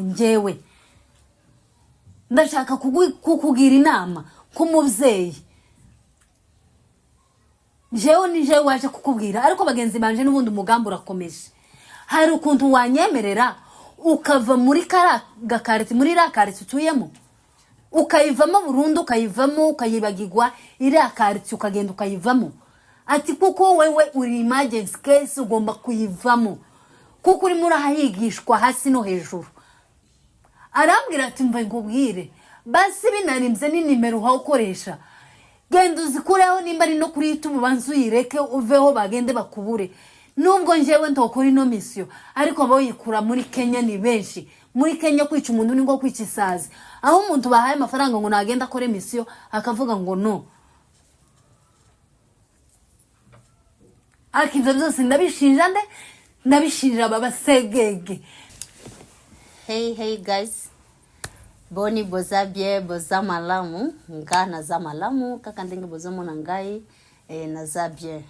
Njyewe ndashaka kukugira inama nk'umubyeyi. Jewe ni jewe waje kukubwira, ariko bagenzi banje n'ubundi umugambi urakomeje. Hari ukuntu wanyemerera ukava muri kariya gakaritsiye, muri iriya karitsiye utuyemo, ukayivamo burundu, ukayivamo, ukayibagirwa iriya karitsiye, ukagenda ukayivamo? Ati kuko wewe uri emergency case, ugomba kuyivamo kuko urimo urahigishwa hasi no hejuru. Arambwira ati: "Mva nkubwire basi, binarinze ni nimero uhawukoresha, genda uzikureho. Nimba ari no kuri YouTube, ubanze uyireke, uveho, bagende bakubure. Nubwo njyewe ntokora ino misiyo, ariko abayikura muri Kenya ni benshi. Muri Kenya kwica umuntu ni nko kwica isazi, aho umuntu bahaye amafaranga ngo nagenda akore misiyo akavuga ngo no." Ariko ibyo byose ndabishinja nde? Ndabishinja aba basegege. Hey, hey guys, boni boza bien? Boza malamu? Nga naza malamu kaka ndenge bozomona ngai. Naza bien.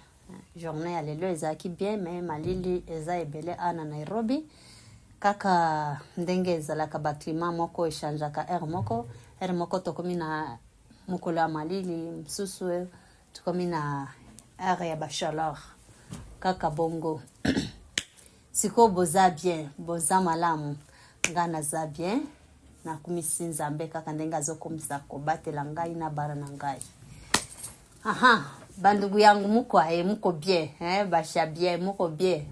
Journée ya lelo ezalaki bien, mais malili eza ebele awa na Nairobi, kaka ndenge ezalaka. Baclimat moko echangeaka heure moko, heure moko tokomi na mokolo ya malili, mosusu tokomi na heure ya bachaleur, kaka bongo. Sikoyo boza bien? Boza malamu? Nga naza bien, nakumisi Nzambe kaka ndenge azokomisa kobatela ngai na bana na ngai. Aha, bandugu yangu, muko aye? Muko bien, eh? Basha bien? Muko bien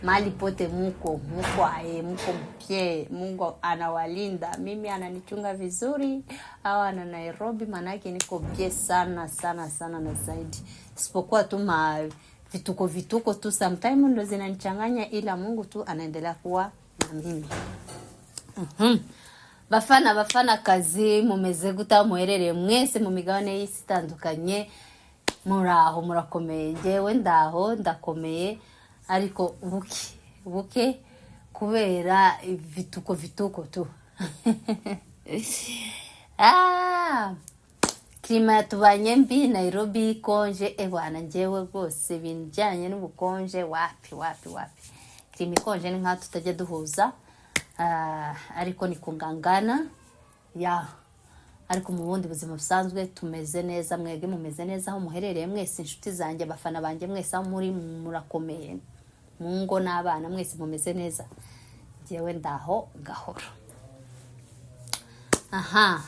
mali pote? Muko aye? Muko bien? Mungu anawalinda, mimi ananichunga vizuri awa na Nairobi, manake niko bien sana sana sana na zaidi, isipokuwa tu ma vituko vituko tu sometime ndo zinanichanganya, ila Mungu tu anaendelea kuwa na mimi. Bafana, bafana kazi, mumeze gute aho muherereye mwese mu migabane y'isi itandukanye? Muraho, murakomeye? Ngewe ndaho, ndakomeye, ariko buke buke kubera vituko vituko tu. Ah, climat yatubanye mbi Nairobi, ikonje ebwana. Ngewe rwose ibintu bijyanye n'ubukonje wapi, wapi, wapi. Climat ikonje ni nkaho tutajya duhuza. Ah, ariko ni kungangana ya. Ariko mu bundi buzima busanzwe tumeze neza. Mwebwe mumeze neza aho muherereye mwese? Inshuti zanjye, abafana banjye mwese aho muri, murakomeye mu ngo n'abana mwese mumeze neza? Ngewe ndaho gahoro. Aha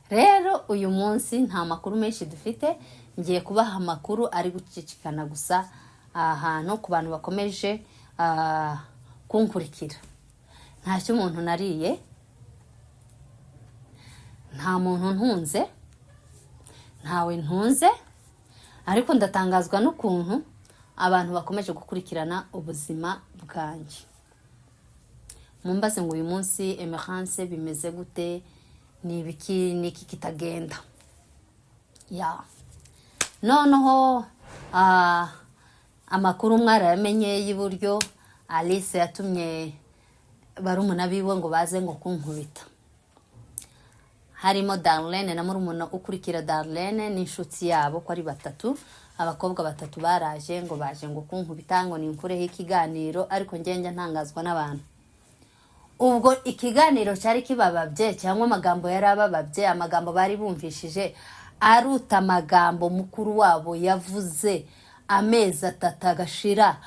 rero uyu munsi nta makuru menshi dufite, ngiye kubaha amakuru ari gucicikana gusa ahantu ku bantu bakomeje kunkurikira. Ntacyo umuntu nariye, nta muntu ntunze, ntawe ntunze, ariko ndatangazwa n'ukuntu abantu bakomeje gukurikirana ubuzima bwanjye. Mumbaze ngo uyu munsi Emerance bimeze gute? Ni ibiki n'iki kitagenda? Ya, noneho amakuru mwarayamenye y'iburyo Alice yatumye barumuna biwe ngo baze ngo kunkubita, harimo Darlene na murumuna ukurikira Darlene n'inshuti yabo, ko ari batatu. Abakobwa batatu baraje ngo baje ngo kunkubita, ngo ninkureho ikiganiro. Ariko njye ntangazwa n'abantu. Ubwo ikiganiro cyari kibababye, cyangwa amagambo yari abababye, amagambo bari bumvishije aruta amagambo mukuru wabo yavuze amezi 3 agashira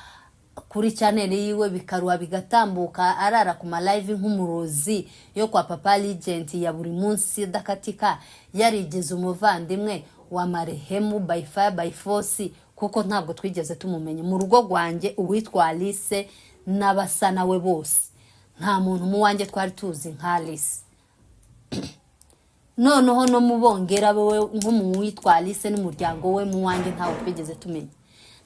kuri channel yiwe, bikaruha bigatambuka, arara ku ma live nk'umurozi yo kwa Papa Legend ya buri munsi adakatika, yarigize umuvandimwe wa marehemu by fire by force, kuko ntabwo twigeze tumumenya mu rugo rwanjye. Uwitwa Alice n'abasa nawe bose, nta muntu mu wanjye twari tuzi nka Alice. Noneho no mu bongera we, nko mu witwa Alice n'umuryango we, mu wanjye ntawe twigeze tumenya.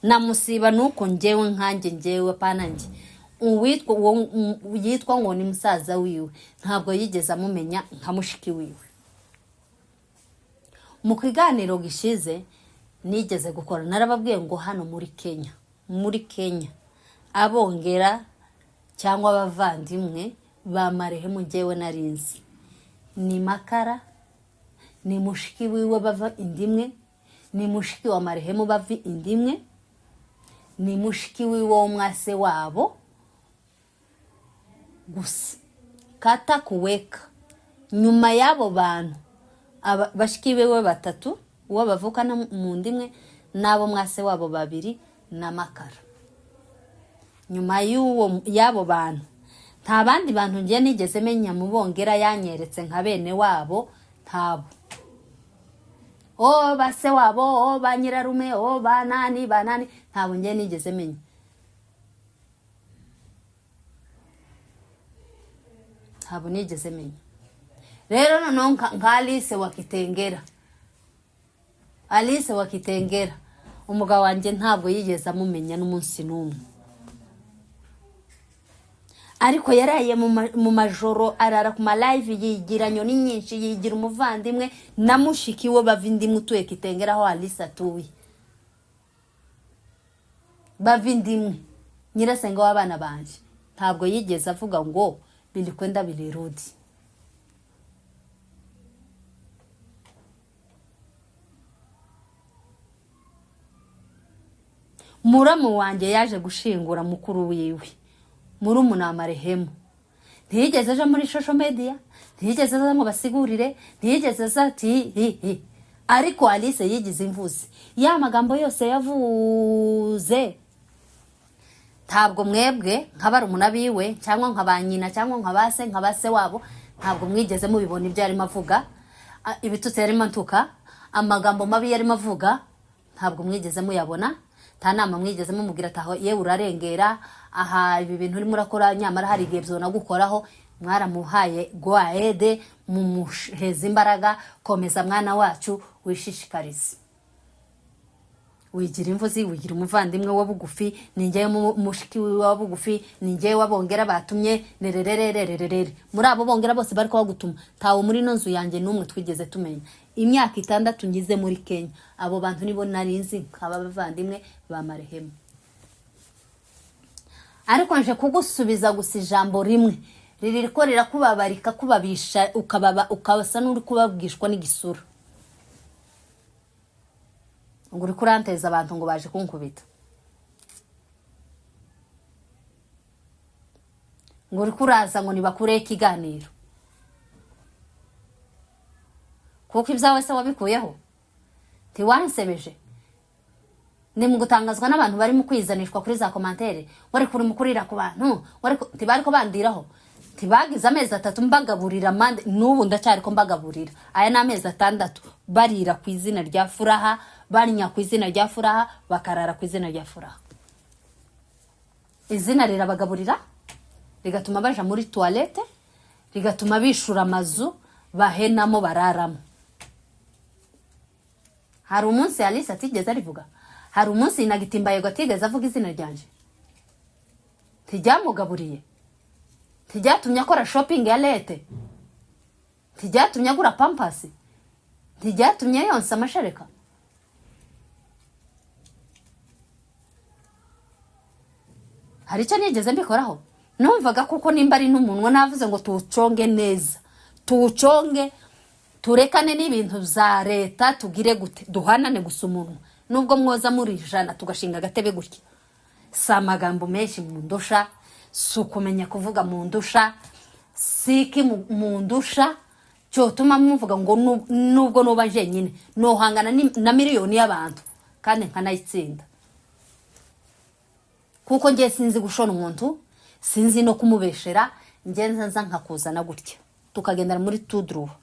Namusiba nuko njyewe nkanjye, njyewe pana njye, uwitwa uwo yitwa ngo ni musaza wiwe ntabwo yigeze amumenya nka mushiki wiwe. Mu kiganiro gishize nigeze gukora, narababwiye ngo hano muri Kenya, muri Kenya, abongera cyangwa abavandimwe ba marehemu njyewe narinzi ni Makara, ni mushiki wiwe bava indimwe, ni mushiki wa marehemu bava indimwe, ni mushiki wiwe w'umwase wabo gusa. Kata kuweka nyuma y'abo bantu, bashiki biwe batatu, uwo bavukana mu nda imwe n'abo mwase wabo babiri n'amakara. Nyuma y'uwo y'abo bantu, nta bandi bantu ngiye nigeze menya mu Bongera yanyeretse nka bene wabo, ntabo. O ba se wabo, o ba nyirarume, o ba nani ba nani, ntabwo ngiye nigeze menya. Ntabwo nigeze menya. Rero noneho nka Alice wa Kitengera, Alice wa Kitengera, umugabo wanjye ntabwo yigeze amumenya n'umunsi n'umwe, ariko yaraye mu majoro arara ku ma live, yigira nyoni nyinshi, yigira umuvandimwe na mushiki we bava indimwe utuye Kitengera aho Alice atuye, bava indimwe, nyirasenga w'abana banje. Ntabwo yigeze avuga ngo "Vilikwenda vilirudi." Muramu wanjye yaje gushingura mukuru wiwe, murumuna wa marehemu, ntiyigeze aja muri social media, ntiyigeze aza ngo basigurire, ntiyigeze aza ati hi hi. Ariko Alice yigize imvuzi ya magambo yose yavuze. Ntabwo mwebwe nka barumuna biwe, cyangwa nka ba nyina, cyangwa nka ba se, nka ba se wabo, ntabwo mwigeze mubibona ibyo yarimo avuga, ibitutsi yarimo antuka, amagambo mabi yarimo avuga, ntabwo mwigeze muyabona. Nta nama mwigeze mumubwira ati: "Aho yewe urarengera aha, ibi bintu urimo urakora nyamara hari igihe gukoraho." Mwaramuhaye go ahead, mumuheza imbaraga: "Komeza mwana wacu, wishishikarize." Wigira imvuzi, wigira umuvandimwe wa bugufi, ni njyewe mushiki wa bugufi, ni njyewe wabongera batumye nerererererere. Muri abo bongera bose bari kubagutuma, ntawe muri ino nzu yanjye n'umwe twigeze tumenya. Imyaka 6 ngize muri Kenya, abo bantu nibo nari nzi nk'abavandimwe ba marehemu. Ariko nje kugusubiza gusa ijambo rimwe ririko rirakubabarika, kubabisha, ukababa, ukabasa n'uri kubabwishwa n'igisura, ngo uri kuranteza abantu ngo baje kunkubita, ngo uri kuraza ngo nibakureho ikiganiro, kuko ibyawe se wabikuyeho? Ntiwansebeje? Ni mu gutangazwa n'abantu bari mu kwizanishwa kuri za commentaire, wari kuri mu kurira ku bantu, ntibari ko bandiraho. Ntibagize amezi 3 mbagaburira amande? N'ubu ndacyari ko mbagaburira. Aya ni amezi 6 barira ku izina rya Furaha, barinya ku izina rya Furaha, bakarara ku izina rya Furaha. Izina rirabagaburira, rigatuma baja muri toilette, rigatuma bishura amazu bahenamo bararamo. Hari umunsi Alice atigeze arivuga? Hari umunsi Nagitimbayego atigeze avuga izina ryanje? Ntiryamugaburiye? Ntiryatumye akora shopping ya lete? Ntiryatumye agura Pampers? Ntiryatumye yonsa amashereka? Hari icyo nigeze mbikoraho? Numvaga kuko nimba ari n'umunwa navuze ngo tuwuconge neza, tuwuconge, turekane n'ibintu bya leta, tugire gute, duhanane gusa umunwa. Nubwo mwoza muri 100 tugashinga agatebe gutya, si amagambo menshi mu ndusha, si ukumenya kuvuga mu ndusha, si iki mu ndusha cyotuma muvuga ngo nubwo nuba jenyine nohangana na miliyoni y'abantu kandi nkanayitsinda, kuko ngiye sinzi gushona umuntu, sinzi no kumubeshera. Ngenza nza nkakuzana gutya, tukagendera muri tuduruwa.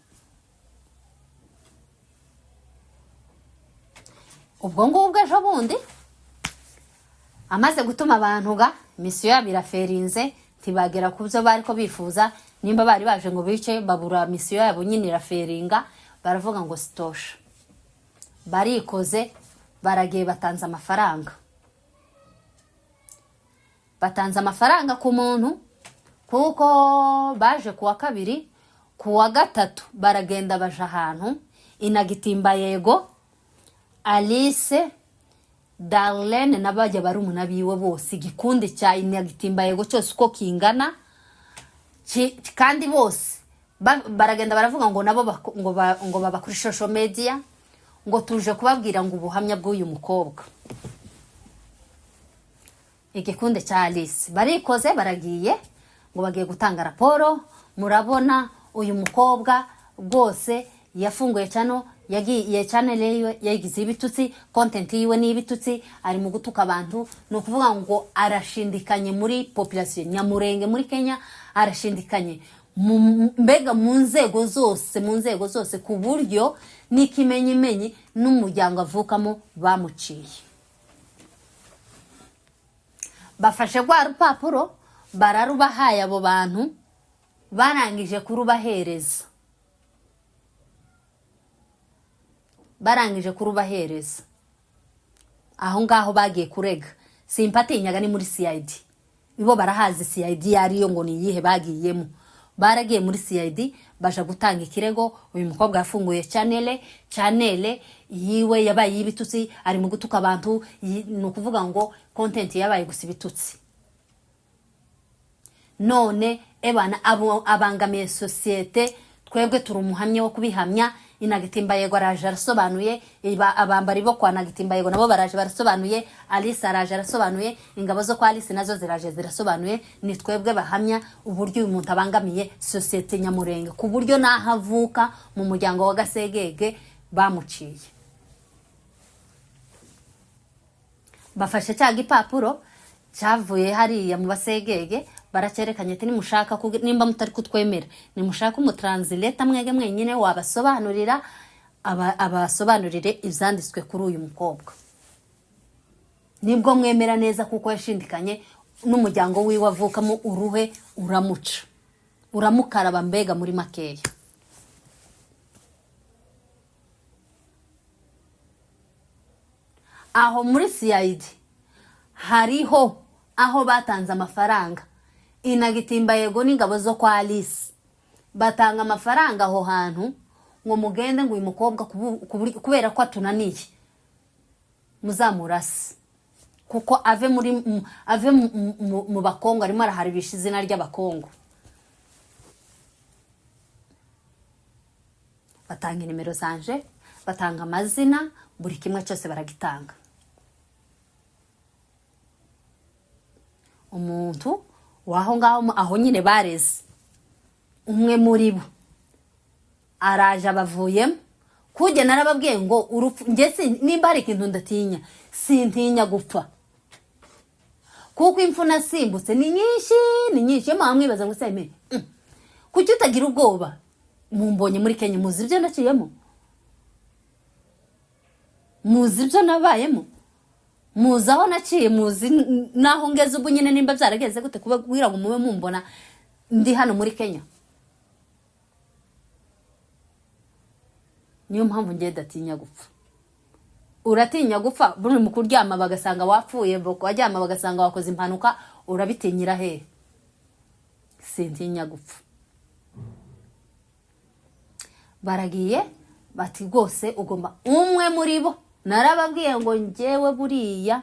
Ubwo ngubwo ejo bundi amaze gutuma abantu ga mission yabo iraferinze, ntibagera ku byo bari ko bifuza. Nimba bari baje ngo bice, babura mission yabo nyine iraferinga, baravuga ngo sitosha, barikoze, baragiye, batanze amafaranga, batanze amafaranga ku muntu, kuko baje kuwa kabiri, kuwa gatatu baragenda, baja ahantu inagitimba. Yego, Alice, Darlene n'abajya barumuna biwe bose, igikundi cya inagitimba yego cyose uko kingana, kandi bose baragenda baravuga ngo nabo ngo baba kuri social media, ngo tuje kubabwira ngo ubuhamya bw'uyu mukobwa. Igikundi cya Alice barikoze, baragiye ngo bagiye gutanga raporo. Murabona uyu mukobwa rwose yafunguye channel, yagiye channel yiwe yagize ibitutsi, content yiwe ni ibitutsi, ari mu gutuka abantu. Ni ukuvuga ngo arashindikanye muri population Nyamurenge muri Kenya, arashindikanye mbega mu nzego zose, mu nzego zose, ku buryo n'ikimenyimenyi n'umuryango avukamo bamuciye. Bafashe rwa rupapuro bararubahaye. Abo bantu barangije kurubahereza aho ngaho bagiye kurega. Simpatinyaga, ni muri CID, ibo barahazi CID yariyo ngo ni iyihe. Bagiyemo, baragiye muri CID, baja gutanga ikirego. Uyu mukobwa yafunguye channel, channel yiwe yabaye y'ibitutsi, ari mu gutuka abantu. Ni ukuvuga ngo content yabaye gusa ibitutsi. None ebana abo abangamiye sosiyete, twebwe turi umuhamya wo kubihamya. Inagitimba yego araje arasobanuye, abambari bo kwa Nagitimba yego nabo baraje barasobanuye, Alice araje arasobanuye, ingabo zo kwa Alice nazo ziraje zirasobanuye. Ni twebwe bahamya uburyo uyu muntu abangamiye sosiyete Nyamurenge, ku buryo n'aho avuka mu muryango wa Gasegege bamuciye. Bafashe cya gipapuro cyavuye hariya mu Basegege, baracyerekanye, ati nimushaka nimba mutari kutwemera, nimushaka umutranslator mwege mwenyine wabasobanurira, abasobanurire ibyanditswe kuri uyu mukobwa, nibwo mwemera neza, kuko yashindikanye n'umuryango wiwe avukamo, uruhe uramuca uramukaraba. Mbega muri makeya, aho muri CID hariho aho batanze amafaranga. Inagitimba yego n'ingabo zo kwa Alice batanga amafaranga aho hantu ngo mugende, ngo uyu mukobwa kubera ko atunaniye muzamurase, kuko ave mu Bakongo, arimo araharibisha izina ry'Abakongo. Batanga nimero zanje, batanga amazina, buri kimwe cyose baragitanga. Umuntu waho ngaho aho nyine bareze, umwe muri bo araje abavuyemo. Kujya narababwiye ngo urupfu njye nimba hari ikintu ndatinya, sintinya gupfa, kuko impfu nasimbutse ni nyinshi, ni nyinshi. Iyo mwamwibaza ngo seme kuki utagira ubwoba, mumbonye muri Kenya, muzi ibyo naciyemo, muzi ibyo nabayemo, muzi aho naciye, muzi n'aho ngeze ubu nyine. Nimba byarageze gute kubabwira ngo mube mumbona ndi hano muri Kenya? Niyo mpamvu ngiye datinya gupfa. Uratinya gupfa buri mu kuryama bagasanga wapfuye, waryama bagasanga wakoze impanuka, urabitinyira hehe? Sintinya gupfa. Baragiye bati rwose ugomba. Umwe muri bo, narababwiye ngo njyewe buriya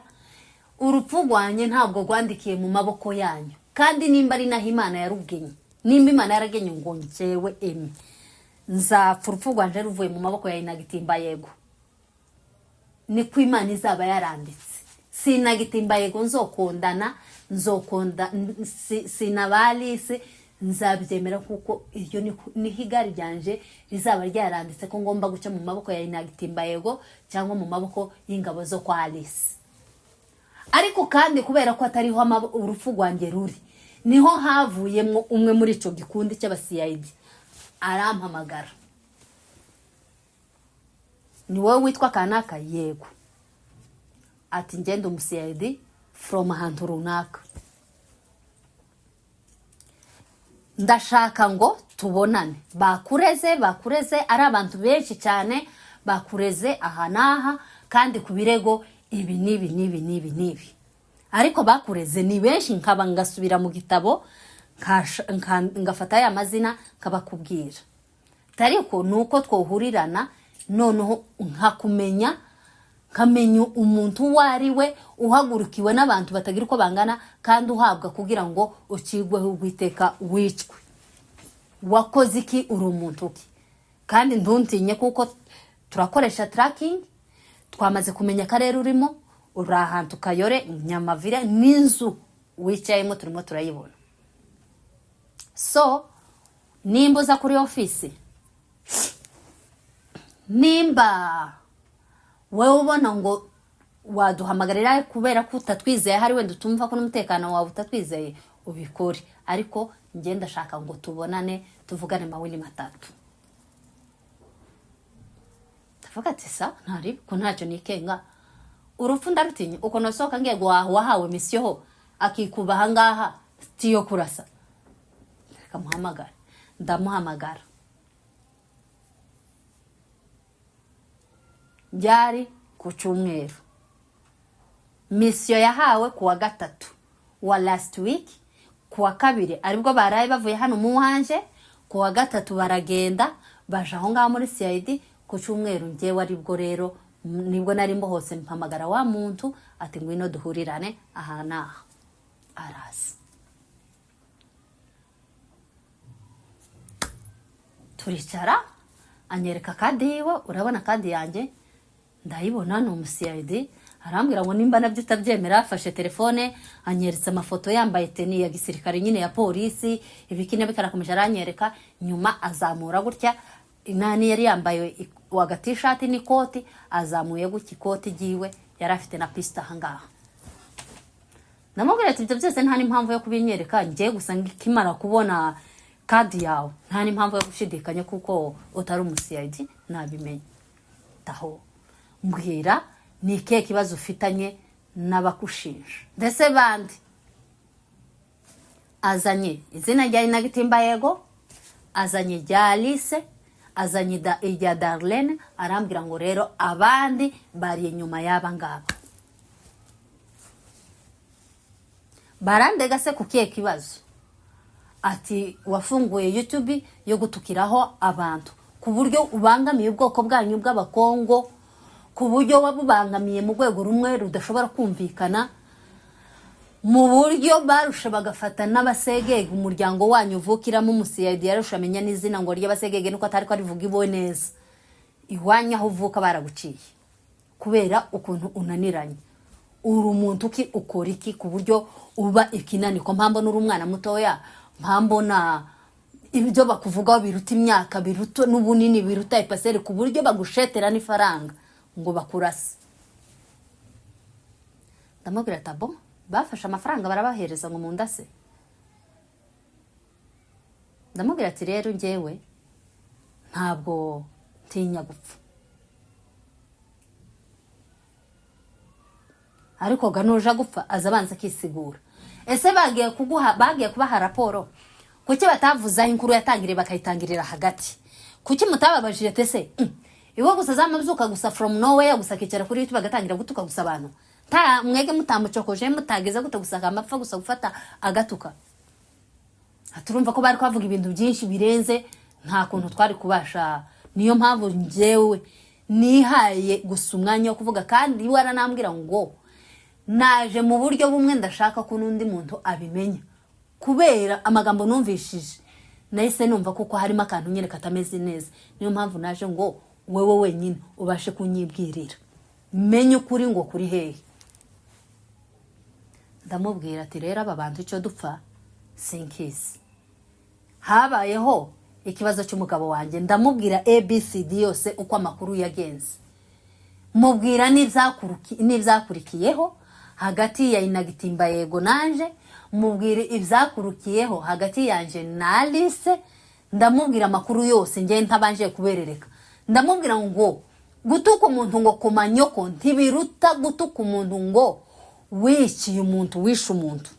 urupfu rwanjye ntabwo rwandikiye mu maboko yanyu, kandi nimba ari naho Imana yarugenye, nimba Imana yaragenye ngo njyewe emi nzapfa urupfu rwanje ruvuye mu maboko ya Inagitimba yego, niko Imana izaba yaranditse. Sinagitimba yego nzokundana, nzokonda sinabalise, nzabyemera, kuko iryo niho igare ryanje rizaba ryaranditse ko ngomba guca mu maboko ya Inagitimba yego cyangwa mu maboko y'ingabo zo kwa Alice. Ariko kandi kubera ko atariho urupfu rwanjye ruri, niho havuyemo umwe muri ico gikundi cy'aba CID arampamagara: "Ni wowe witwa kanaka?" "Yego." Ati: "Ngende umu CID from ahantu runaka, ndashaka ngo tubonane. Bakureze, bakureze ari abantu benshi cyane, bakureze aha n'aha, kandi ku birego ibi n'ibi n'ibi n'ibi n'ibi, ariko bakureze ni benshi." Nkaba ngasubira mu gitabo, ngafata ya mazina nkabakubwira. Ariko ni uko twohurirana noneho nkakumenya, nkamenya umuntu uwo ari we uhagurukiwe n'abantu batagira uko bangana, kandi uhabwa kugira ngo ucigweho urw'iteka, wicwe. Wakoze iki? Uri umuntu ki? Kandi ntuntinye, kuko turakoresha tracking, twamaze kumenya akarere urimo, uri ahantu Kayore Nyamavire, n'inzu wicayemo turimo turayibona. So Nimba uza kuri ofisi, nimba wowe ubona ngo waduhamagarira kubera ko utatwizeye, hari wenda utumva ko n'umutekano wawe utatwizeye, ubikore, ariko njye ndashaka ngo tubonane, tuvugane mawili matatu. Ndavuga ati: "Sa ntari ko ntacyo nikenga, urupfu ndarutinya uko nasohoka ngiye guhaha. Wahawe mission akikuba ahangaha tiyo kurasa, reka muhamagare." Ndamuhamagara, byari ku cyumweru, mission yahawe ku wa gatatu wa last week. Ku wa kabiri aribwo baraye bavuye hano mu wanje, ku wa gatatu baragenda baje aho ngaho muri CID. Ku cyumweru njyewe aribwo rero nibwo nari mbohose, mpamagara wa muntu ati: "Ngwino duhurirane aha n'aha." Araza, turicara, anyereka card yiwe. Urabona card yanjye? Ndayibona, ni umu CID. Arambwira ngo nimba nabyo utabyemera, afashe telefone anyeretse amafoto yambaye tenue ya gisirikare nyine ya polisi, ibiki n'ibiki, arakomeje aranyereka. Nyuma azamura gutya inani, yari yambaye agatishati n'ikoti, azamuye gutya ikoti ryiwe, yari afite na pisita ahangaha. Ndamubwira ati: "Ibyo byose nta n'impamvu yo kubinyereka, ngiye gusa nkimara kubona card yawe nta n'impamvu yo gushidikanya kuko utari umu CID, nabimenye. Taho mbwira, ni ikihe kibazo ufitanye n'abakushinja?" Ndetse bandi azanye izina rya Inagitimba, yego, azanye irya Alice, azanye irya Darlene. Arambwira ngo rero abandi bari inyuma y'aba ngaba barandega se ku kihe kibazo? Ati: "Wafunguye YouTube yo gutukiraho abantu ku buryo ubangamiye ubwoko bwanyu bw'Abakongo, ku buryo wabubangamiye mu rwego rumwe rudashobora kumvikana, mu buryo barusha bagafata n'Abasegege, umuryango wanyu uvukiramo." Umu CID yarusha amenya n'izina ngo ry'Abasegege, nuko atari ko arivuga iwe neza. Iwanyu aho uvuka baraguciye kubera ukuntu unaniranye. Uri umuntu ki? Ukora iki ku buryo uba ikinaniko? Mpambona uri umwana mutoya, mpambona ibyo bakuvugaho biruta imyaka, biruta n'ubunini, biruta épaisseur, ku buryo bagushetera n'ifaranga ngo bakurase. Ndamubwira ati: "Abo bafashe amafaranga barabahereza ngo mundase?" Ndamubwira ati: "Rero njyewe ntabwo ntinya gupfa, ariko ga nuja gupfa aza abanza akisigura. Ese bagiye kuguha, bagiye kubaha raporo, kuki batavuze aho inkuru yatangiriye, bakayitangirira hagati? Kuki mutababajije tese iwe gusa zamabyuka gusa from nowhere gusa, akicara kuri YouTube agatangira gutuka gusa abantu, nta mwege mutamucokoje, mutageze gute, gusa akamapfa gusa gufata agatuka?" Turumva ko bari kuhavuga ibintu byinshi birenze, nta kuntu twari kubasha. Niyo mpamvu njyewe nihaye gusa umwanya wo kuvuga, kandi iwe aranambwira ngo naje mu buryo bumwe, ndashaka ko n'undi muntu abimenya, kubera amagambo numvishije nahise numva kuko harimo akantu nyine katameze neza. Niyo mpamvu naje ngo wewe wenyine ubashe kunyibwirira, menye ukuri ngo kuri hehe. Ndamubwira ati: "Rero aba bantu icyo dupfa sinkizi. Habayeho ikibazo cy'umugabo wanjye." Ndamubwira ABCD yose uko amakuru yagenze, mubwira n'ibyakurikiyeho hagati ya Inagitimba yego nanje, mubwira ibyakurukiyeho hagati yanje na Alice. Ndamubwira amakuru yose ngewe ntabanje kuberereka. Ndamubwira ngo gutuka umuntu ngo ku manyoko ntibiruta gutuka umuntu ngo wiciye umuntu, wishe umuntu.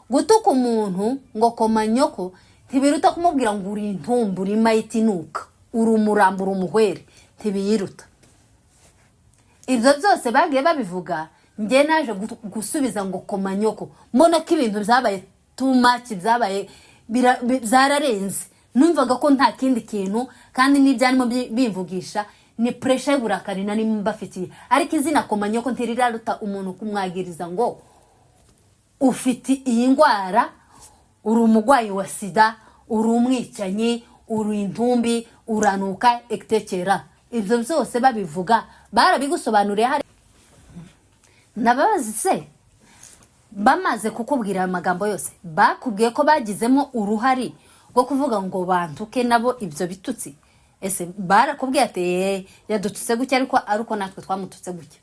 Gutuka umuntu ngo komanyoko ntibiruta kumubwira ngo uri intumbu, uri mayitinuka, uri umurambo, uri umuhwere, ntibiyiruta. Ibyo byose bagiye babivuga, njye naje gusubiza ngo komanyoko, mbona ko ibintu byabaye too much, byabaye byararenze. Numvaga ko nta kindi kintu, kandi n'ibyarimo bimvugisha ni pressure y'uburakari nari mbafitiye, ariko izina komanyoko ntiriraruta umuntu kumwagiriza ngo ufite iyi ndwara, uri umurwayi wa sida, uri umwicanyi, uri intumbi, uranuka, ekitekera. Ibyo byose babivuga barabigusobanuriye. Hari ndababaza se Bamaze kukubwira ayo magambo yose, bakubwiye ko bagizemo uruhari rwo kuvuga ngo bantuke nabo ibyo bitutsi? Ese barakubwiye ati: "Eh, yadututse gutya, ariko ari uko natwe twamututse gutya"?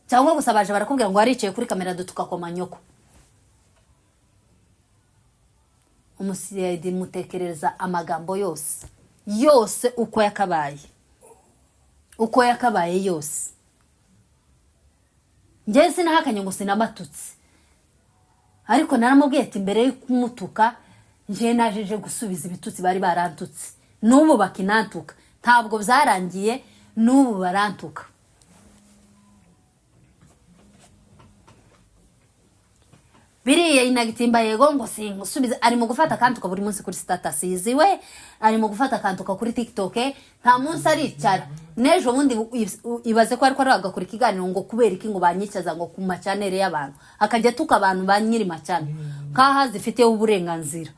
Cyangwa gusa baje barakubwira ngo waricaye kuri kamera dutuka koma nyoko? Umu CID mutekereza amagambo yose yose uko yakabaye, uko yakabaye yose. Njyewe sinahakanye ngo sinabatutse, ariko naramubwiye ati mbere yo kumutuka, njyewe naje nje gusubiza ibitutsi bari barantutse, n'ubu bakinantuka. Ntabwo byarangiye, n'ubu barantuka. Biriya inagitimba yego ngo singusubize. Ari mu gufata akantuka buri munsi kuri status yiziwe, ari mu gufata akantuka kuri TikTok, nta munsi aricara. N'ejo bundi ibaze ko ariko aragakora ikiganiro ngo kubera iki ngo banyicaza ngo ku ma channel y'abantu, akajya atuka abantu ba nyiri ma channel nkaho zifiteho uburenganzira.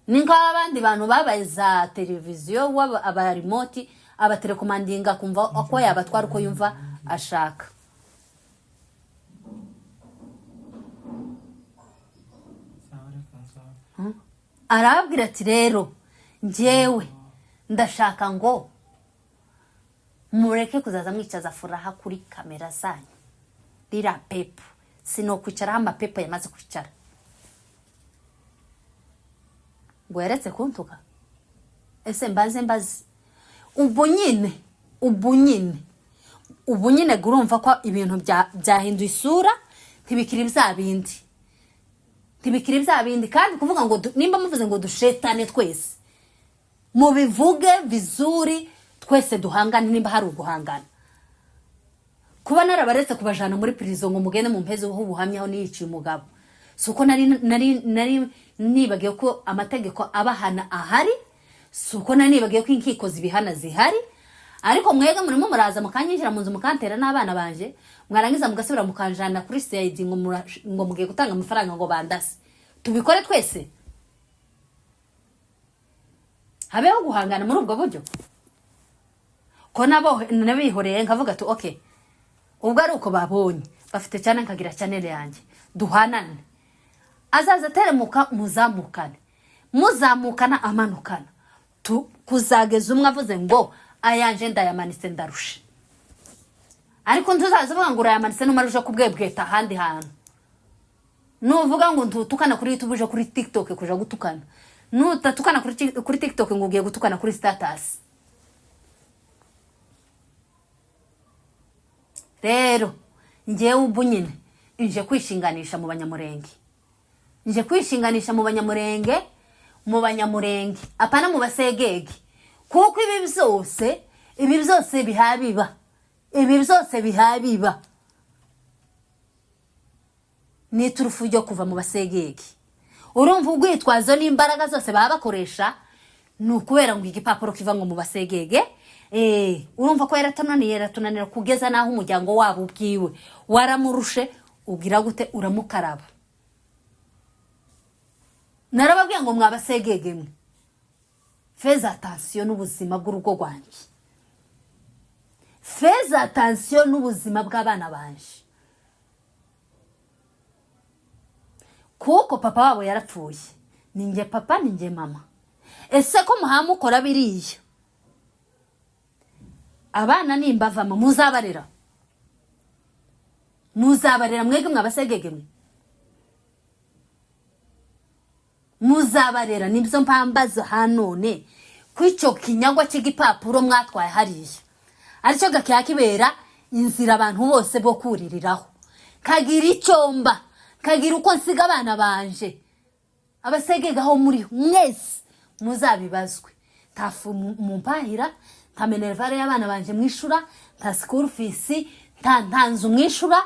Ni nk'aho abandi bantu babaye za televiziyo, aba remote, abatelekomandinga, akumva ko yabatwara uko yumva ashaka. Arababwira ati: "Rero njyewe ndashaka ngo mureke kuzaza mwicaza Furaha kuri kamera zanyu. Ririya pepu sinokwicaraho, amapepo yamaze kwicara." Ngo yaretse kuntuka? Ese mbaze, mbaze ubu nyine, ubu nyine, ubu nyine urumva ko ibintu byahinduye isura, ntibikiri bya bindi, ntibikiri bya bindi. Kandi kuvuga ngo nimba muvuze ngo dushetane twese, mubivuge vizuri, twese duhangane nimba hari uguhangana. Kuba narabaretse kubajana muri prison ngo mugende mu mpezi ubuhamya aho niyiciye umugabo, si uko nari nibagiwe ko amategeko abahana ahari, si uko nari nibagiwe ko inkiko zibihana zihari. Ariko mwebwe murimo muraza mukanyinjira mu nzu, mukantera n'abana banje, mwarangiza mugasubira mukanjana kuri CID ngo mugiye gutanga amafaranga ngo bandase. Tubikore twese, habeho guhangana muri ubwo buryo. Ko nabo nabihoreye, nkavuga ati: "Okay, ubwo ari uko babonye bafite cyane, nkagira channel yanjye, duhanane." Azaza ateremuka, muzamukane, muzamukana, amanukana, kuzageza umwe avuze ngo ayanje ndayamanitse, ndarushe. Ariko ntuzaza uvuga ngo urayamanitse, numara uje kubwebweta ahandi hantu. Nuvuga ngo ntutukana kuri YouTube, uje kuri TikTok kuja gutukana. Nutatukana kuri TikTok, ngo ugiye gutukana kuri status. Rero njyewe ubu nyine nje kwishinganisha mu Banyamurenge, nje kwishinganisha mu Banyamurenge, mu Banyamurenge, apana mu basegege. Kuko ibi byose, ibi byose bihabiba, ibi byose bihabiba ni iturufu ryo kuva mu basegege. Urumva urwitwazo n'imbaraga zose baba bakoresha ni ukubera ngo igipapuro kiva ngo mu basegege. Urumva ko yaratunaniye, yaratunanira kugeza n'aho umuryango wabo ubwiwe waramurushe, ugira gute, uramukaraba. Narababwiye ngo mwabasegege mwe, faites attention n'ubuzima bw'urugo rwanjye, faites attention n'ubuzima bw'abana banje, kuko papa wabo yarapfuye. Ni njye papa, ni njye mama. Ese ko muhamukora biriya, abana nimbavamo muzabarera? Muzabarera mwebwe mwabasegege mwe? Muzabarera? Nibyo mpambaza hanone, ko icyo kinyagwa cy'igipapuro mwatwaye hariya aricyo gakiya kibera inzira abantu bose bo kuririraho, kagira icyomba, kagira uko nsiga abana banje. Abasegega aho muri mwese muzabibazwe. Nta fu mumpahira, nta minerval y'abana banje mwishura, nta school fees, nta nzu mwishura,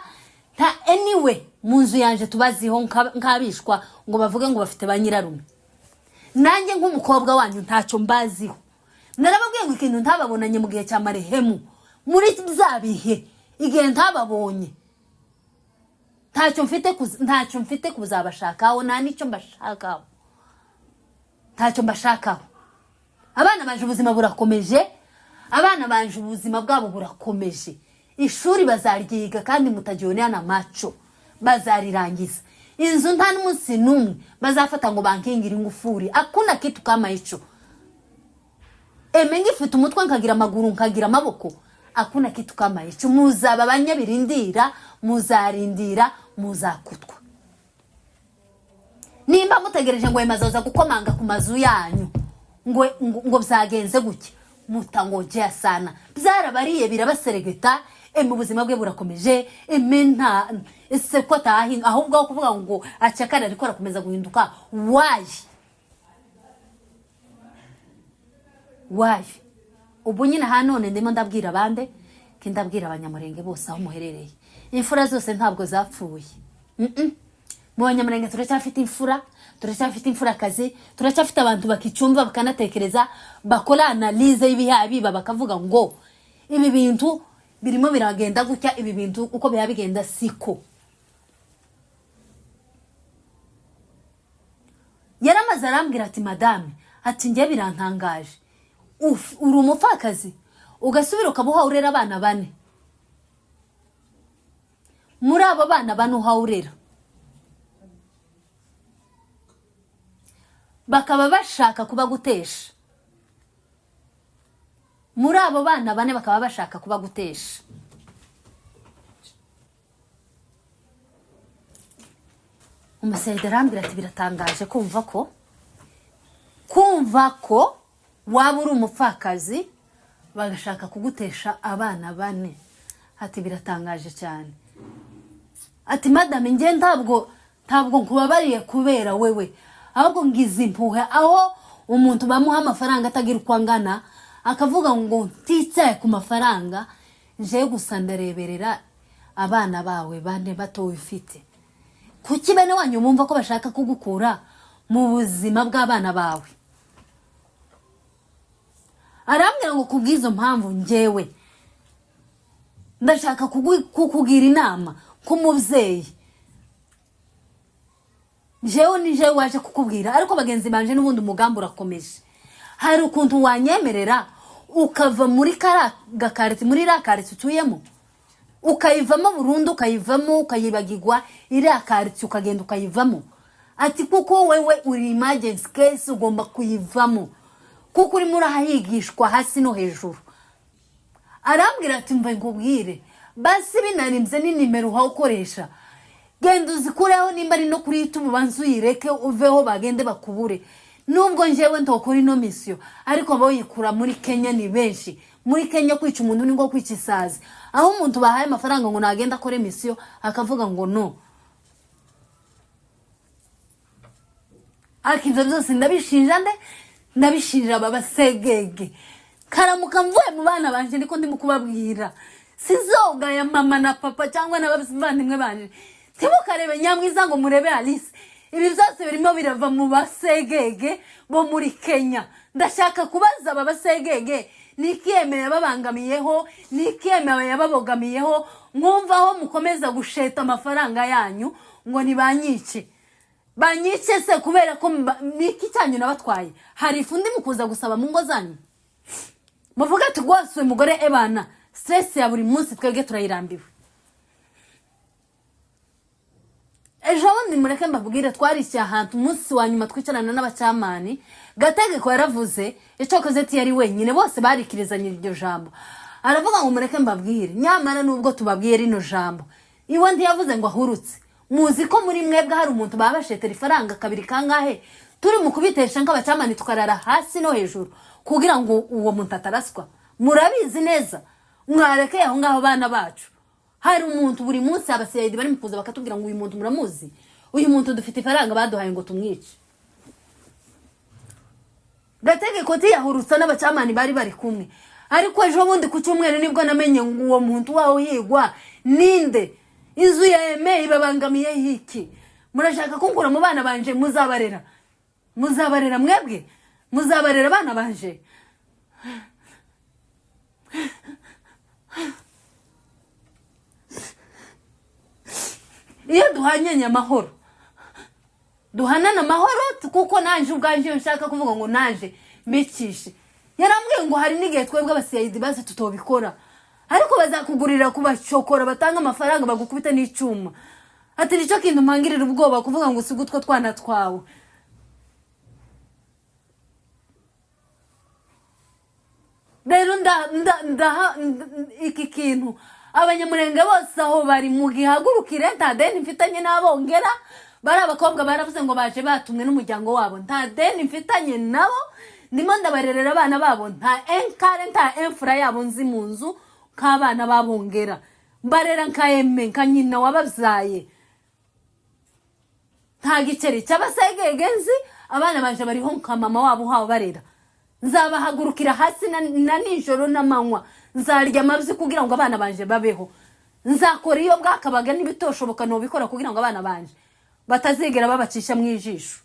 nta anyway mu nzu yanje tubaziho nk'abishwa ngo bavuge ngo bafite ba nyirarume. Nanjye nk'umukobwa wanyu ntacyo mbaziho. Narababwiye ngo ikintu ntababonanye mu gihe cya marehemu, muri bya bihe igihe ntababonye, ntacyo mfite kuzabashakaho, nta n'icyo mbashakaho, ntacyo mbashakaho. Abana banje ubuzima burakomeje, abana banje ubuzima bwabo burakomeje, ishuri bazaryiga kandi mutagionea na macho. Bazarirangiza inzu, nta n'umunsi n'umwe bazafata ngo bankingire ingufuri. Hakuna kitu kama hicho. Eme ngifite umutwe, nkagira amaguru, nkagira amaboko, hakuna kitu kama hicho. Muzaba abanyabirindira, muzarindira, muzakutwa. Nimba mutegereje ngo azoza gukomanga ku mazu yanyu ngo byagenze gutya, mutangojea sana. Byarabariye, birabaseregeta. Eme ubuzima bwe burakomeje. Eme nta ese ko atahinga, ahubwo aho kuvuga ngo acakara ariko arakomeza guhinduka. Why, why? Ubu nyine aha none ndimo ndabwira abande ko ndabwira Abanyamurenge bose aho muherereye, imfura zose ntabwo zapfuye. Mu Banyamurenge turacyafite imfura, turacyafite imfurakazi, turacyafite abantu bakicumva, bakanatekereza, bakora analyse y'ibiha biba, bakavuga ngo ibi bintu birimo biragenda gutya, ibi bintu uko biba bigenda siko. Yaramaze arambwira ati: "Madame," ati, "njye birantangaje. Uri umupfakazi, ugasubira ukaba uhawe urera abana bane. Muri abo bana bane uhawe urera, bakaba bashaka kubagutesha. Muri abo bana bane bakaba bashaka kubagutesha." Umusayida arambwira ati: "Biratangaje kumva ko waba uri umupfakazi bagashaka kugutesha abana bane." Ati: "Biratangaje cyane." Ati: "Madame, njye ntabwo nkubabariye kubera wewe, ahubwo ngize impuhwe aho umuntu bamuha amafaranga atagira uko angana, akavuga ngo ntitaye ku mafaranga, nje gusa ndareberera abana bawe bane batowe ufite. Kuki bene wanyu bumva ko bashaka kugukura mu buzima bw'abana bawe?" Arambwira ngo: "Kubw'izo mpamvu njyewe ndashaka kukugira inama nk'umubyeyi. Jewe ni jewe waje kukubwira, ariko bagenzi banje n'ubundi umugambi urakomeje. Hari ukuntu wanyemerera ukava muri kariya gakariti, muri iriya kariti utuyemo, ukayivamo burundu, ukayivamo, ukayibagirwa iriya kariti, ukagenda ukayivamo?" Ati: "Kuko wewe uri emergency case, ugomba kuyivamo kuko urimo urahigishwa hasi no hejuru." Arambwira ati: "Mva nkubwire, basi binarinze ni nimero uhawukoresha, genda uzikureho. Nimba ari no kuri YouTube, ubanze uyireke, uveho, bagende bakubure. Nubwo njyewe ntokora ino mission, ariko abayikura muri Kenya ni benshi. Muri Kenya kwica umuntu ni nko kwica isazi, aho umuntu bahaye amafaranga ngo nagenda akore mission akavuga ngo no." Ariko ibyo byose ndabishinja nde? Ndabishinja aba basegege. Karamuka mvuye mu bana banje, ndiko ndimo kubabwira, sizogaya mama na papa cyangwa n'abavandimwe banje. Ntimukarebe Nyamwiza ngo murebe Alice. Ibi byose birimo birava mu basegege bo muri Kenya. Ndashaka kubaza aba basegege: ni ikiyemeye yababangamiyeho? Ni ikiyemeye yababogamiyeho? Mwumva aho mukomeza gusheta amafaranga yanyu ngo nibanyice, banyice se kubera ko ni iki cyanyu nabatwaye? Hari ifu ndi mukuza gusaba mu ngo zanyu? Muvuge ati rwose uyu mugore ebana stress ya buri munsi, twebwe turayirambiwe." Ejo bundi, mureke mbabwire, twarishyuye ahantu, umunsi wa nyuma twicarana n'abacamani, Gategeko yaravuze icyo ati yari wenyine, bose barikirizanye iryo jambo. Aravuga ngo: "Mureke mbabwire, nyamara nubwo tubabwiye rino jambo," iwe ntiyavuze ngo ahurutse. "Muzi ko muri mwebwe hari umuntu baba bashetera ifaranga kabiri kangahe, turi mu kubitesha nk'abacamani, tukarara hasi no hejuru kugira ngo uwo muntu ataraswa. Murabizi neza. Mwarekeye aho ngaho bana bacu. Hari umuntu buri munsi abasiyayidi bari mu kuza bakatubwira ngo uyu muntu muramuzi, uyu muntu dufite ifaranga baduhaye ngo tumwice." Gategeko tiyahurutsa n'abacamani bari bari kumwe. Ariko ejo bundi ku cyumweru nibwo namenye ngo uwo muntu wawe uhigwa ninde? Inzu ya Eme ibabangamiye iki? Murashaka kunkura mu bana banje? Muzabarera, muzabarera mwebwe, muzabarera abana banje?" Iyo duhanyanye amahoro, duhanane amahoro, kuko nanje ubwanje iyo nshaka kuvuga ngo nanje mbicishe. Yarambwiye ngo hari n'igihe twebwe abasiyayidi bazi tutobikora, ariko bazakugurira kubacokora, batanga amafaranga bagukubita n'icyuma. Ati nicyo kintu mpangirira ubwoba, kuvuga ngo usige utwo twana twawe. Rero ndaha iki kintu Abanyamurenge bose aho bari, mugihagurukire. Nta deni mfitanye n'Abongera. Bari abakobwa baravuze ngo baje batumwe n'umuryango wabo. Nta deni mfitanye nabo, ndimo ndabarerera abana babo. Nta enkare, nta emfura yabo nzi mu nzu nk'abana babongera. Mbarera nka eme, nka nyina wababyaye. Nta giceri cy'abasegege nzi. Abana banje bariho nka mama wabo uhawe barera. Nzabahagurukira hasi na nijoro n'amanywa. Nzarya amabyi kugira ngo abana banje babeho. Nzakora iyo bwakabaga, n'ibitoshoboka nobikora kugira ngo abana banje batazigera babacisha mu ijisho.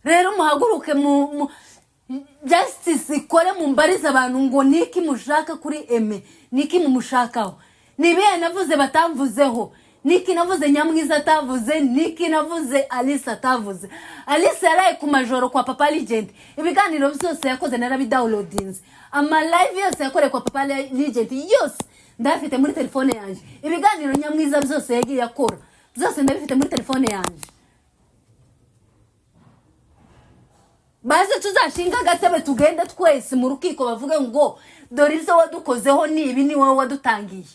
Rero muhaguruke mu justice ikore, mumbarize abantu ngo niki mushaka kuri Eme, niki mumushakaho, ni ibihe navuze batamvuzeho, niki navuze Nyamwiza atavuze, niki navuze Alice atavuze. Alice yaraye ku majoro kwa Papa Legend. Ibiganiro byose yakoze narabidownloadinze. Ama live yose yakoreye kwa Papa Legend yose ndayafite muri telefone yanjye. Ibiganiro Nyamwiza byose yagiye akora byose ndabifite muri telefone yanjye. Baze tuzashinga agatebe, tugende twese mu rukiko, bavuge ngo dore ibyo wadukozeho ni ibi, ni wowe wadutangiye,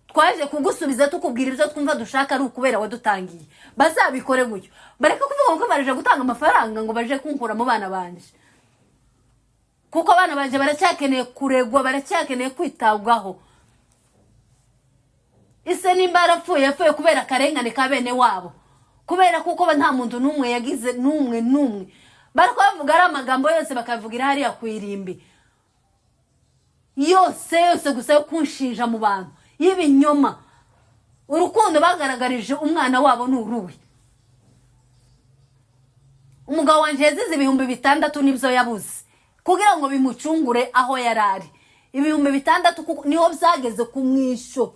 twaje kugusubiza tukubwira ibyo twumva dushaka ari ukubera wadutangiye. Bazabikore gutyo, bareke kuvuga ngo baraje gutanga amafaranga ngo baje kunkura mu bana banje, kuko abana banje baracyakeneye kuregwa, baracyakeneye kwitabwaho. Ise nimba yarapfuye, yapfuye kubera akarengane ka bene wabo, kubera kuko nta muntu n'umwe yagize, n'umwe n'umwe. Bari kubavuga ari amagambo yose, bakavugira hariya ku irimbi yose yose gusa yo kunshinja mu bantu y'ibinyoma. Urukundo bagaragarije umwana wabo ni uruwe? Umugabo wanjye yazize 6000, nibyo yabuze kugira ngo bimucungure aho yari ari. 6000 niho byageze ku mwisho,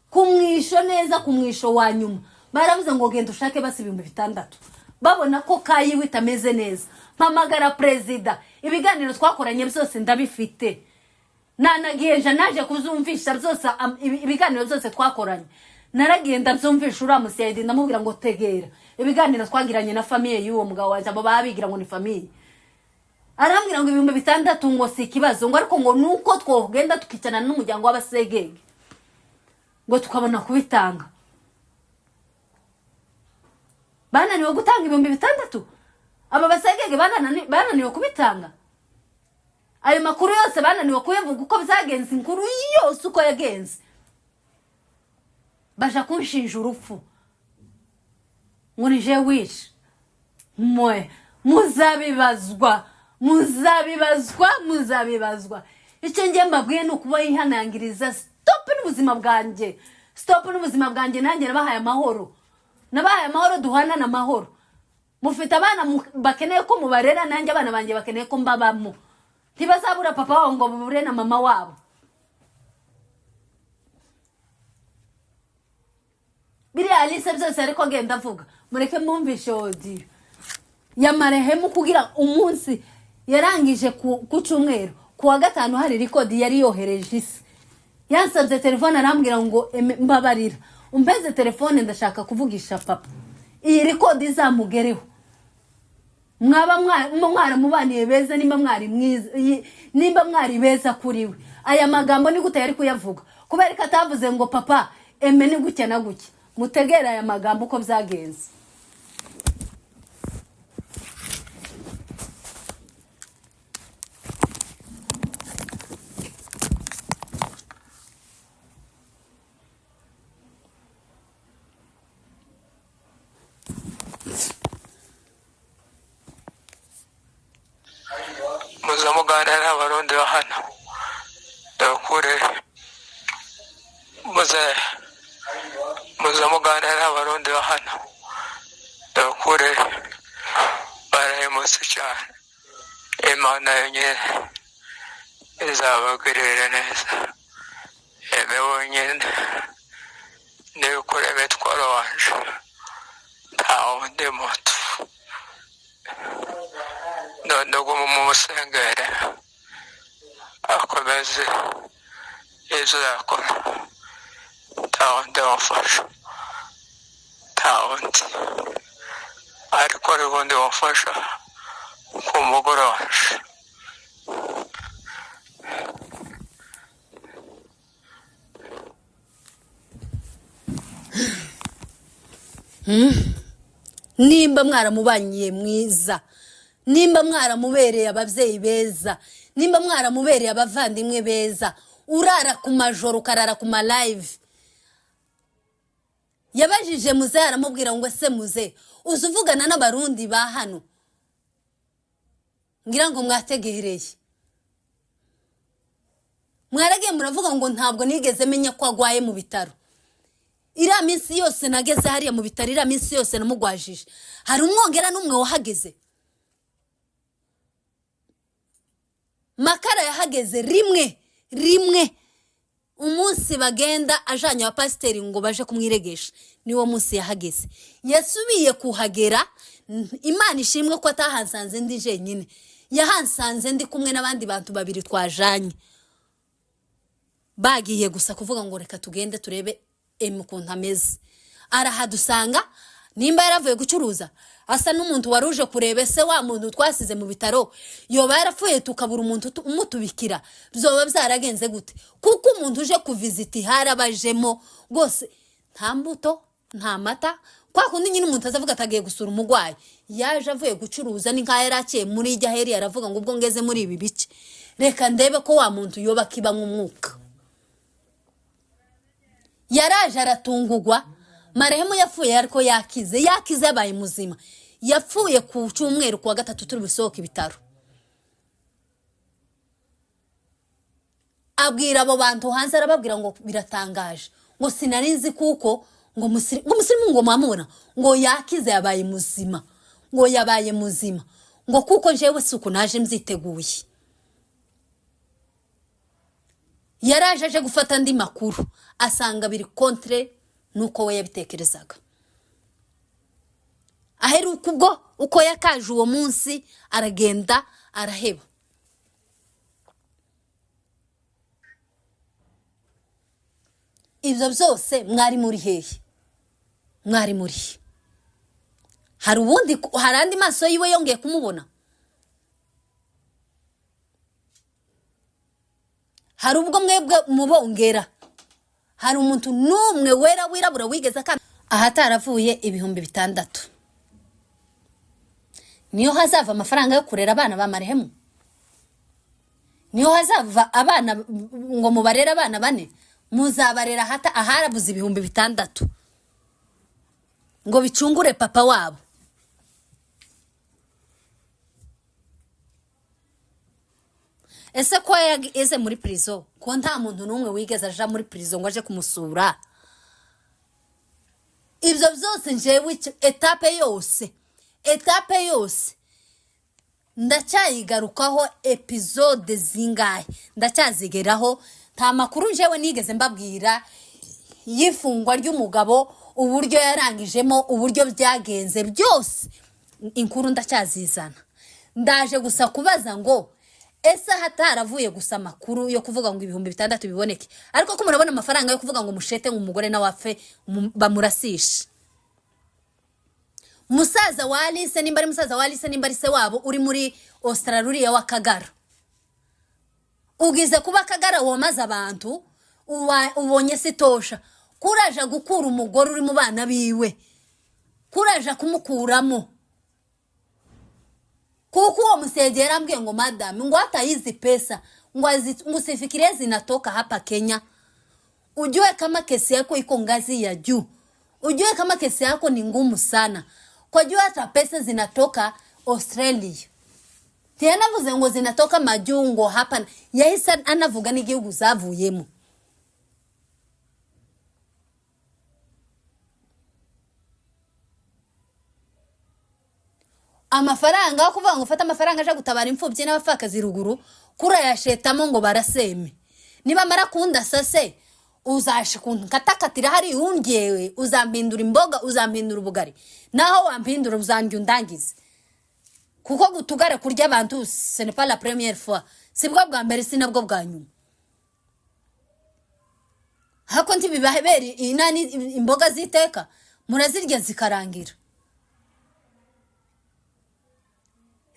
ku mwisho neza, ku mwisho wa nyuma. Baravuze ngo genda ushake basi 6000, babona ko kayiwe itameze neza. Mpamagara perezida, ibiganiro twakoranye byose ndabifite. Nanagiye nja naje kuzumvisha byose, ibiganiro byose twakoranye naragiye ndabyumvisha uriya musiyayidi. Ndamubwira ngo tegera ibiganiro twagiranye na famille y'uwo mugabo wanjye, abo babigira ngo ni famille. Arambwira ngo 6000 ngo si ikibazo, ngo ariko ngo nuko twogenda tukicarana n'umuryango w'abasegege ngo tukabona kubitanga. Bananiwe gutanga 6000? Aba basegege bananiwe kubitanga? Ayo makuru yose bananiwe kuyavuga uko byagenze, inkuru yose uko yagenze? Baja kunshinja urupfu ngo nije wishe. Mwe muzabibazwa, muzabibazwa, muzabibazwa. Icyo ngiye mbabwiye ni ukuba yihanangiriza. Stop n'ubuzima bwanjye, stop n'ubuzima bwanjye. Nanjye nabahaye amahoro, nabahaye amahoro, duhanane amahoro. Mufite abana bakeneye ko mubarera, nanjye abana banjye bakeneye ko mbabamo. Ntibazabura papa wabo ngo babure na mama wabo. Biriya Alice byose ariko agenda avuga, mureke mwumvishe audio ya marehemu. Kugira umunsi yarangije ku cyumweru, ku wa gatanu hari record yari yohereje isi. Yansabye telefone, arambwira ngo "Eme, mbabarira umpeze telefone, ndashaka kuvugisha papa, iyi record izamugereho." Mwaba mwaramubaniye beza, nimba mwari mwiza, nimba mwari beza kuri we, aya magambo ni gute yari kuyavuga? Kubera ko atavuze ngo papa, Eme ni gutya na gutya. Mutegere aya magambo uko byagenze. Muza muganira n'Abarundi ba hano, ndabakure muze muza muganira n'Abarundi ba hano, ndabakure barahemutse cyane. Imana yonyine izabagirire neza. Eme wenyine niwe ukora imitwaro wanje, nta wundi muntu. None ubu mumusengere. Ntazi ibyo yakora, nta wundi wamfasha, nta wundi, ariko hari ubundi wamfasha ku mugore wanje. Nimba mwaramubanyiye mwiza, nimba mwaramubereye ababyeyi beza, nimba mwaramubereye abavandimwe beza, urara ku majoro, ukarara ku ma live. Yabajije muze, aramubwira ngo: "Ese muze, uzi uvugana n'Abarundi ba hano?" Ngira ngo mwategereye, mwaragiye muravuga ngo ntabwo nigeze menya ko agwaye mu bitaro. Iriya minsi yose nageze hariya mu bitaro, iriya minsi yose namugwajije, hari umwongera n'umwe wahageze? Makara yahageze rimwe rimwe, umunsi bagenda ajanye abapasiteri ngo baje kumwiregesha, niwo munsi yahageze. Yasubiye kuhagera, Imana ishimwe ko atahansanze ndi jenyine, yahansanze ndi kumwe n'abandi bantu babiri twajanye, bagiye gusa kuvuga ngo reka tugende turebe emu ukuntu ameze. Arahadusanga, nimba yaravuye gucuruza, asa n'umuntu wari uje kureba ese wa muntu twasize mu bitaro yoba yarapfuye, tukabura umuntu umutubikira, byoba byaragenze gute? Kuko umuntu uje kuvizita harabajemo rwose, nta mbuto, nta mata, kwa kundi nyine umuntu azavuga atagiye gusura umurwayi, yaje avuye gucuruza, ni nk'aho yari aciye muri ijya heri, aravuga ngo ubwo ngeze muri ibi bice, reka ndebe ko wa muntu yoba akiba nk'umwuka. Yaraje aratungugwa. Marehemu yapfuye ariko yakize, yakize, yabaye muzima. Yapfuye ku cyumweru, kuwa gatatu turi busohoke ibitaro. Abwira abo bantu hanze, arababwira ngo biratangaje, ngo sinari nzi kuko ngo ngo musirimu ngo mwamubona ngo yakize, yabaye muzima, ngo yabaye muzima, ngo kuko jewe si uku naje mbyiteguye. Yaraje aje gufata andi makuru, asanga biri contre nuko we yabitekerezaga. Aheruka ubwo uko yakaje uwo munsi, aragenda araheba. Ibyo byose mwari muri hehe? Mwari muri he? Hari ubundi, hari andi maso yiwe yongeye kumubona? Hari ubwo mwebwe mubongera, hari umuntu n'umwe wera wirabura wigeze akanda ahataravuye 6000? Niyo hazava amafaranga yo kurera abana ba marehemu? Niyo hazava abana ngo mubarere? Abana bane muzabarera hata aharabuze 6000 ngo bicungure papa wabo? Ese ko yageze muri prison, ko nta muntu n'umwe wigeze aja muri prison ngo aje kumusura? Ibyo byose njyewe étape yose, étape yose ndacyayigarukaho. Épisode zingahe ndacyazigeraho. Nta makuru njyewe nigeze mbabwira y'ifungwa ry'umugabo, uburyo yarangijemo, uburyo byagenze byose, inkuru ndacyazizana. Ndaje gusa kubaza ngo ese hataravuye gusa amakuru yo kuvuga ngo 6000 biboneke, ariko ko murabona amafaranga yo kuvuga ngo mushete, ngo umugore nawe apfe, bamurasishe? Musaza wa Alice, nimba ari musaza wa Alice, nimba ari se wabo uri muri Australia w'Akagara, ugize kuba Akagara wamaze abantu, ubonye sitosha, kuraje gukura umugore uri mu bana biwe, kuraje kumukuramo, kuko uwo musenge yarambwiye ngo madame, ngo hata hizi pesa ngo usifikirie zinatoka hapa Kenya, ujue kama kesi yako iko ngazi ya juu, ujue kama kesi yako ni ngumu sana, kwa juu hata pesa zinatoka Australia. Ntiyanavuze ngo zinatoka majuu, ngo hapa, yahise anavuga n'igihugu zavuyemo. Amafaranga yo kuvuga ngo ufate amafaranga aje gutabara imfubyi n'abapfakazi ruguru, kurayashetamo ngo baraseme, nibamara kundasa se uzasha ukuntu nkatakatira hari ungewe, uzampindura imboga, uzampindura ubugari, naho wampindura uzanjya undangize, kuko gutugare kurya abantu ce n'est pas la première fois, si bwo bwa mbere, si nabwo bwa nyuma. Hako ntibibabera inani imboga ziteka murazirya zikarangira.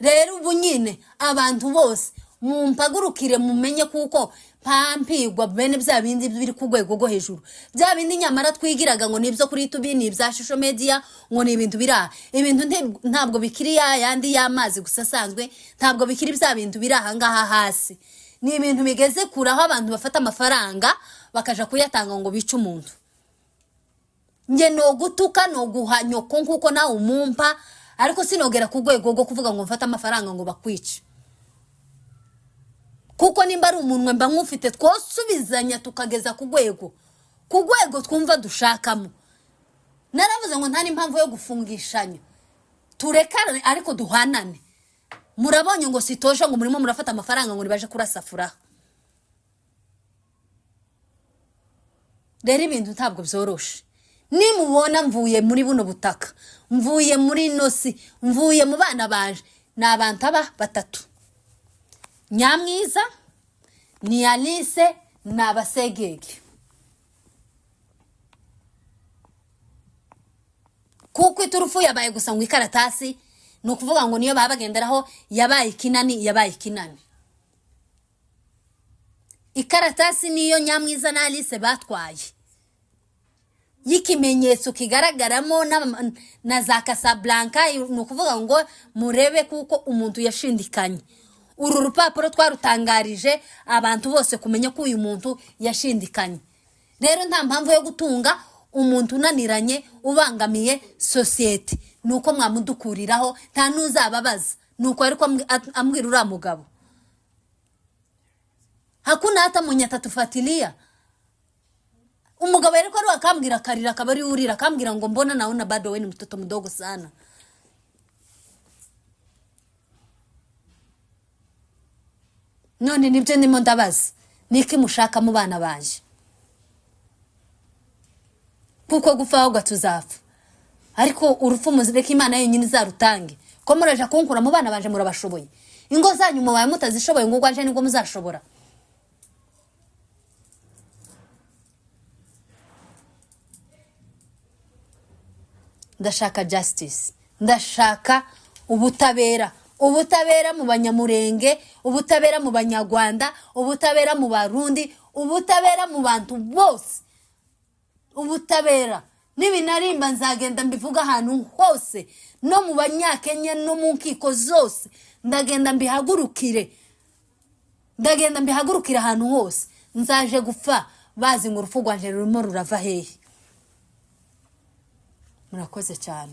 Rero ubu nyine abantu bose mumpagurukire, mumenye kuko mpampigwa bene bya bindi biri ku rwego rwo hejuru, bya bindi nyamara twigiraga ngo nibyo kuri YouTube, ni ibya social media, ngo ni ibintu biri aha. Ibintu ntabwo bikiri ya yandi y'amazi gusa asanzwe, ntabwo bikiri bya bintu biri aha ngaha hasi. Ni ibintu bigeze kure, aho abantu bafata amafaranga bakaja kuyatanga ngo bice umuntu. Nge nogutuka, noguha nyoko nkuko nawe umumpa, ariko sinogera ku rwego rwo kuvuga ngo mfate amafaranga ngo bakwice, kuko nimba ari umunwe mba nk'ufite, twosubizanya tukageza ku rwego twumva dushakamo. Naravuze ngo nta n'impamvu yo gufungishanya, turekane ariko duhanane. Murabonye ngo sitosha, ngo murimo murafata amafaranga ngo nibaje kurasafura. Rero ibintu ntabwo byoroshe. Nimubona mvuye muri buno butaka, mvuye muri ino si, mvuye mu bana baje, ni abantu aba batatu: Nyamwiza, ni Alice, ni Abasegege. Kuko iturufu yabaye gusa ngo ikaratasi, ni ukuvuga ngo niyo baba bagenderaho, yabaye ikinani, yabaye ikinani. Ikaratasi niyo Nyamwiza na Alice batwaye y'ikimenyetso kigaragaramo na za Casablanca. Ni ukuvuga ngo murebe kuko umuntu yashindikanye. Uru rupapuro twarutangarije abantu bose kumenya ko uyu muntu yashindikanye. Rero nta mpamvu yo gutunga umuntu unaniranye, ubangamiye sosiyete. Ni uko mwamudukuriraho, nta n'uzababaza. Ni uko ariko ambwira uriya mugabo, hakuna hata mwenye atatufuatilia. Umugabo ariko ari akambwira akarira, akaba ari urira, akambwira ngo mbona naona bado wewe ni mtoto mdogo sana. None nibyo ndimo ndabaza, niki mushaka mu bana banje? Kuko gupfa ahubwo tuzapfa, ariko urupfu muzireke Imana yonyine izarutange. Ko muraje kunkura mu bana banje, murabashoboye? Ingo zanyu mubaye mutazishoboye, ngo urwanje nibwo muzashobora? Ndashaka justice, ndashaka ubutabera, ubutabera mu Banyamurenge, ubutabera mu Banyarwanda, ubutabera mu Barundi, ubutabera mu bantu bose, ubutabera. Nibinarimba nzagenda mbivuga ahantu hose, no mu Banyakenya, no mu nkiko zose. Ndagenda mbihagurukire, ndagenda mbihagurukire ahantu hose. Nzaje gupfa bazi ngo urupfu rwanje rurimo rurava hehe. Murakoze cyane.